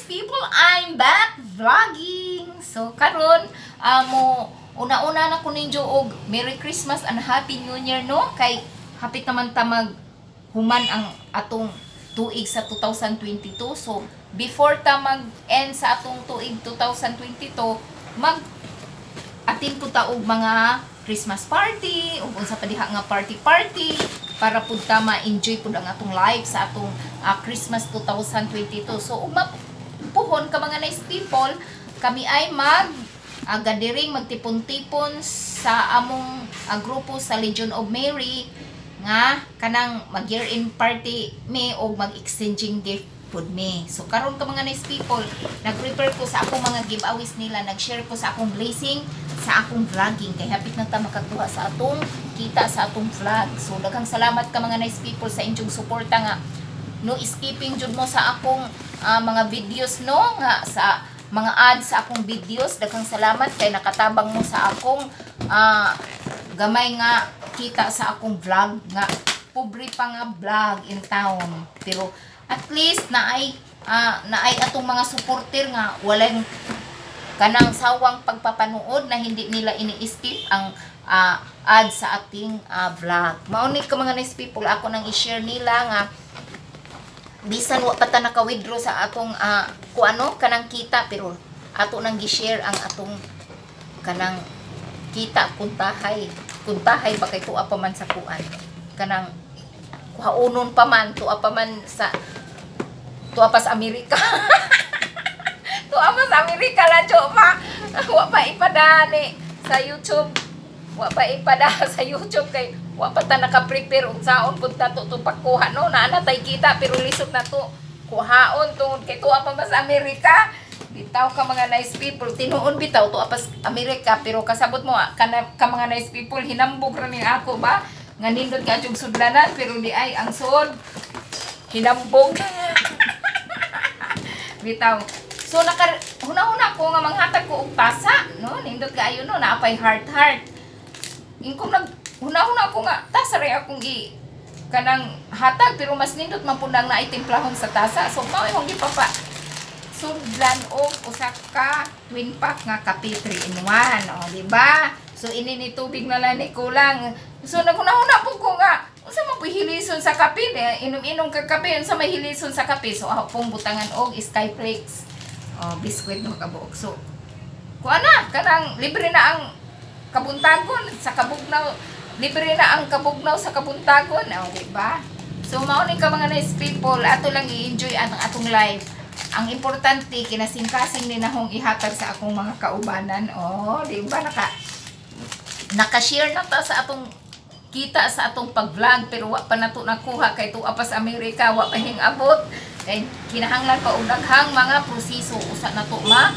Nice people! I'm back vlogging! So karon mo una-una na ko ninyo og Merry Christmas and Happy New Year, no, kay hapit naman ta mag human ang atong tuig sa 2022. So before ta mag-end sa atong tuig 2022, mag atin po ta og mga Christmas party ug unsa pa diha nga party party para pud ta ma-enjoy pud ang atong life sa atong Christmas 2022. So ugma puhon ka, mga nice people, kami ay mag gathering, magtipon-tipon sa among grupo sa Legion of Mary nga kanang mag year end party mi og mag-exchanging gift pud mi. So karon ka, mga nice people, nag-prepare ko sa akong mga giveaways nila, nag-share ko sa akong blessing sa akong vlogging kay hapit na ta makakuha sa atong kita sa atong vlog. So daghang salamat ka, mga nice people, sa inyong suporta nga no skipping jud mo sa akong mga videos, no, nga sa mga ads sa akong videos. Daghang salamat kay nakatabang mo sa akong gamay nga kita sa akong vlog nga pobre pa nga vlog in town, pero at least naay atong mga supporter nga walang kanang sawang pagpapanood na hindi nila ini-skip ang ad sa ating vlog. Mao ni ka, mga nice people, ako nang i-share nila nga bisan wa pa ta naka-withdraw sa atong kuano kanang kita, pero ato nang gi-share ang atong kanang kita kuntahay kuntahay ba kay tuwa pa man sa kuan, kanang kuhaonon pa man, tuwa pa man sa tuwa pa sa Amerika, tuwa pa sa Amerika ladyo pa, wa pa ipadani sa YouTube, wa pa ipada sa YouTube kay wa pa ta naka-prepare unsaon pud ta to pagkuha, no. Naa na tay kita pero lisod na to kuhaon tungod kay tuwa pa man sa Amerika. Bitaw ka, mga nice people, tinuon bitaw tuwa pa sa Amerika, pero kasabot mo kana ka, mga nice people, hinambog ra ni ako ba nga nindot ka jug sudlanan, pero di ay ang sud hinambog bitaw. So naka huna-huna ko nga manghatag ko og tasa, no, nindot kaayo, no, naapay heart heart. Ingkong nag huna-huna ko nga tasa ra akong i kanang hatag, pero mas nindot man pud nang naay timplahon sa tasa. So mao imong gipapa sudlan og usa ka twin pack nga kape 3 in 1. O, di ba? So ini ni tubig na lang ni kulang. So naghuna-huna po ko nga unsa man po'y hilison sa kape ni, inom-inom ka kape, unsa may hilison sa kape? So ako pong butangan og Skyflakes. O, biskwit no kabuok. So kuan na kanang libre na ang kabuntagon sa kabugnaw, libre na ang kabugnaw sa kabuntagon, o, di ba? So mao ni ka, mga nice people, ato lang i-enjoy ang atong life. Ang importante, kinasingkasing ni nahong ihatag sa akong mga kaubanan, oh, di ba? Naka naka-share na ta sa atong kita sa atong pag-vlog, pero wa pa nato nakuha kay tuwa pa sa Amerika, wa pa hingabot kay kinahanglan pa og daghang mga proseso usa nato ma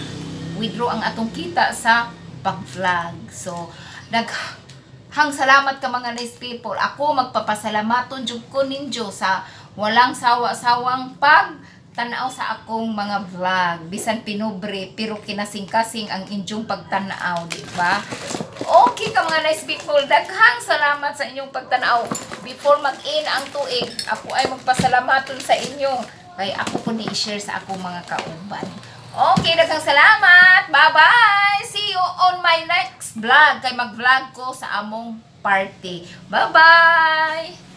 withdraw ang atong kita sa pag-vlog. So daghang salamat ka, mga nice people. Ako magpapasalamaton jud ko ninyo sa walang sawa-sawang pag tanaw sa akong mga vlog. Bisan pinobre, pero kinasing-kasing ang inyong pagtanaw, di ba? Okay ka, mga nice people, daghang salamat sa inyong pagtanaw. Before mag-in ang tuig, ako ay magpasalamaton sa inyo. Kay ako po ni i-share sa akong mga kauban. Okay, daghang salamat. Bye-bye. See you on my next vlog. Kay mag-vlog ko sa among party. Bye-bye.